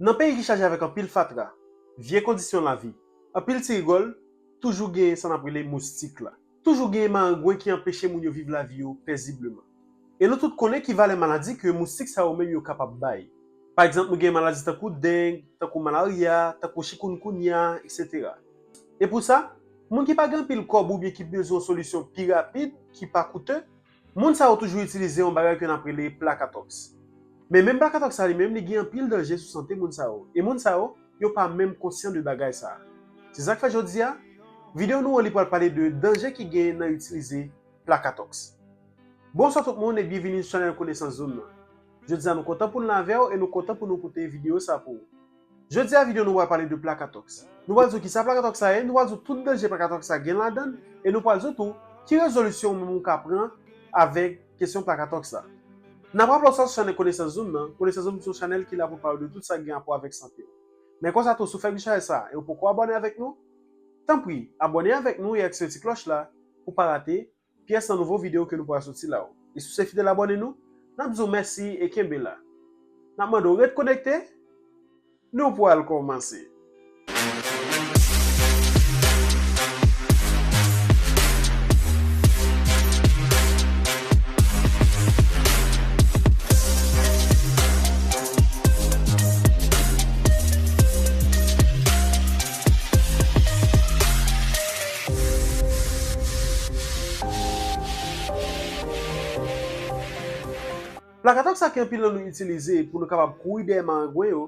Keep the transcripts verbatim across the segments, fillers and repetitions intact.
Nan peyi ki chaje avèk anpil fatra, vye kondisyon lavi, anpil ti rigòl, toujou genyen sa n ap rele moustik la. Toujou genyen marengwen ki anpeche moun yo viv lavi yo pezibleman. E nou tout konnen ki valè maladi ke moustik sa yo menm yo kapab bay. Pa egzanp, nou gen maladi tankou deng, tankou malarya, tankou chikungunya, etsetera. E pou sa, moun ki pa gen anpil kòb oubyen ki bezwen yon solisyon pi rapid, ki pa koute, moun sa yo toujou itilize yon bagay ke n ap rele plakatòks. Men menm plakatòks sa li menm, li gen anpil danje sou sante moun sa yo. E moun sa yo, yo pa menm konsyan de bagay sa. Se sa k fè jodi a, videyo nou an li pral pale de danje ki gen nan itilize plakatòks. Bonswa tout moun e byenvini sou chanèl Konesans Zone nan. Jodi a nou kontan pou n la avè w e nou kontan pou nou pote videyo sa pou ou. Jodi a videyo nou pral pale de plakatòks. Nou pral di w kisa plakatòks sa ye, nou pral di w tout danje plakatòks sa gen ladan l e nou pral di w tou ki rezolisyon ou menm ou ka pran avèk kesyon plakatòks la. N ap raple w sa sou chanèl Konesans Zone nan. Konesans Zone se yon chanèl ki la pou pale de tout sa ki gen rapò avèk sante w. Men konsa tou, si w fèk deja fè sa e w poko abòne avèk nou, tanpri, abòne avèk nou e aktive ti klòch la pou w pa rate pyès nan nouvo videyo ke nou pral soti la yo. E si w se fidèl abòne nou, n ap di w mèsi e kenbe la. N ap mande w ret konekte, nou pral kòmanse. Plakatòks sa ke anpil nan nou itilize pou nou kapab kouri dèyè marengwen yo,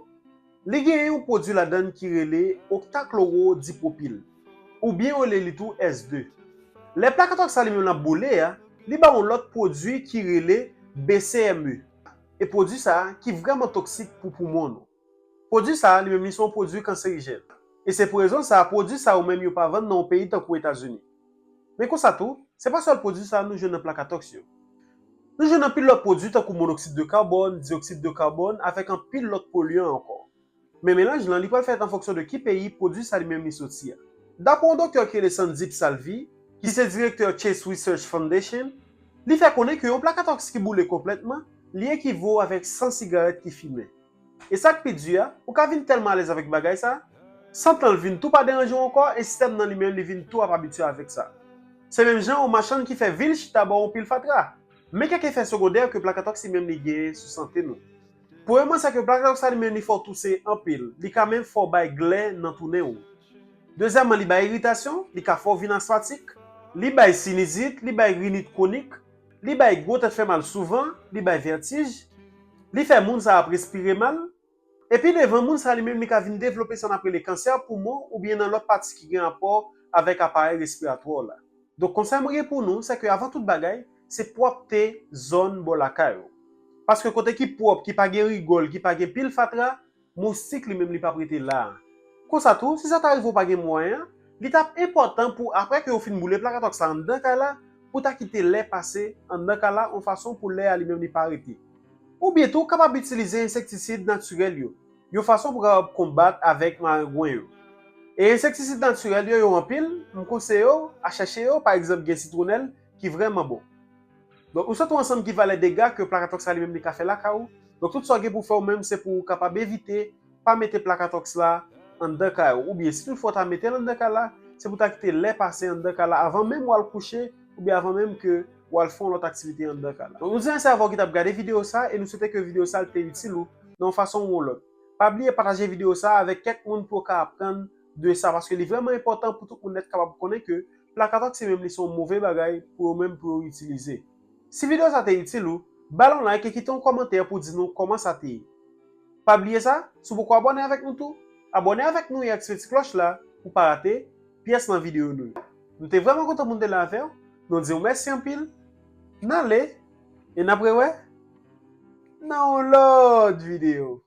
li genyen yon pwodui ladan l ki rele oktaklowodipwopil, oubyen yo rele li tou S de. Lè plakatòks sa li menm l ap boule a, li ba yon lòt pwodui ki rele B C M E. E pwodui sa a ki vrèman toksik pou poumon nou. Pwodui sa a, li menm, li se yon pwodui kanserijèn. E se pou rezon sa a, pwodui sa yo menm yo pa vann nan yon peyi tankou Etazini. Men konsa tou, se pa sèl pwodui sa a nou jwenn nan plakatòks yo. Nou jwenn anpil lòt pwodui tankou monoksid de kabòn, diyoksid de kabòn, avèk anpil lòt polyan ankò. Men melanj lan, li pral fèt an fonksyon de ki peyi pwodui sa li menm li soti a. Dapre yon doktè ki rele Sandip Salvi, ki se direktè Chase Research Foundation, li fè konnen ke yon plakatòks ki boule konplètman, li ekivo avèk san sigarèt ki fimen. E sa k pi di a, ou ka vin tèlman alèz avèk bagay sa, sant lan vin tou pa deranje w ankò e sistèm nan li menm li vin tou ap abitye avèk sa. Se menm jan yon machann ki fè vil chita ba w yon pil fatra. Men kèk efè segondè ke plakatòks li menm li genyen sou sante nou. Premyèman, se ke plakatòks sa li menm li fè w touse anpil, li ka menm fè w bay glè nan tou nen w. Dezyèmman, li bay iritasyon, li ka fè w vin asmatik, li bay sinizit, li bay rinit kwonik, li bay gwo tèt fè mal souvan, li bay vètij, li fè moun sa ap respire mal. Epi devan, moun sa li menm li ka vin devlope sa n ap rele kansè poumon oubyen nan lòt pati ki gen rapò avèk aparèy respiratwa w la. Donk konsèy mwen gen pou nou, se ke avan tout bagay, se pwòpte zòn bò lakay ou. Paske kote ki pwòp, ki pa gen rigòl, ki pa gen pil fatra, moustik li menm li p ap rete la. Konsa tou, si sa ta rive w pa gen mwayen an, li t ap enpòtan pou, apre ke yo fin boule plakatòks la anndan kay la, pou ta kite lè pase anndan kay la yon fason pou lè a li menm li pa rete. Oubyen tou, w kapab itilize ensektisid natirèl yo, yon fason pou w kapab konbat avèk marengwen yo. E ensektisid natirèl yo, yo anpil, m konseye w a chèche yo, pa egzanp, gen sitwonèl ki vrèman bon. Donk, nou swete w ansanm ki valè dega ke plakatòks la li menm li ka fè lakay ou. Donk, tout sa w gen pou w fè ou menm, se pou w kapab evite pa mete plakatòks la anndan kay ou. Oubyen, si toutfwa w ta mete l anndan kay la, se pou w ta kite lè pase anndan kay la avan menm w al kouche, oubyen avan menm ke w al fè yon lòt aktivite anndan kay la. Donk, nou di mèsi avè w ki t ap gade videyo sa, e nou swete ke videyo sa te itil ou nan yon fason ou yon lòt. Pa bliye pataje videyo sa avèk kèk moun pou yo ka aprann de sa, paske li vrèman enpòtan pou tout moun nèt kapab konnen ke plakatòks li menm li se yon move bagay pou yo menm pou yo itilize. Si videyo sa te itil ou, ba l yon like e kite yon kòmantè pou di nou kòman sa te ye. Pa bliye sa, si w poko abòne avèk nou tou, abòne avèk nou e aktive ti klòch la pou w pa rate pyès nan videyo nou yo. Nou te vrèman kontan pou n te la avè w, nou di w mèsi anpil, n ale, e n ap rewè nan yon lòt videyo.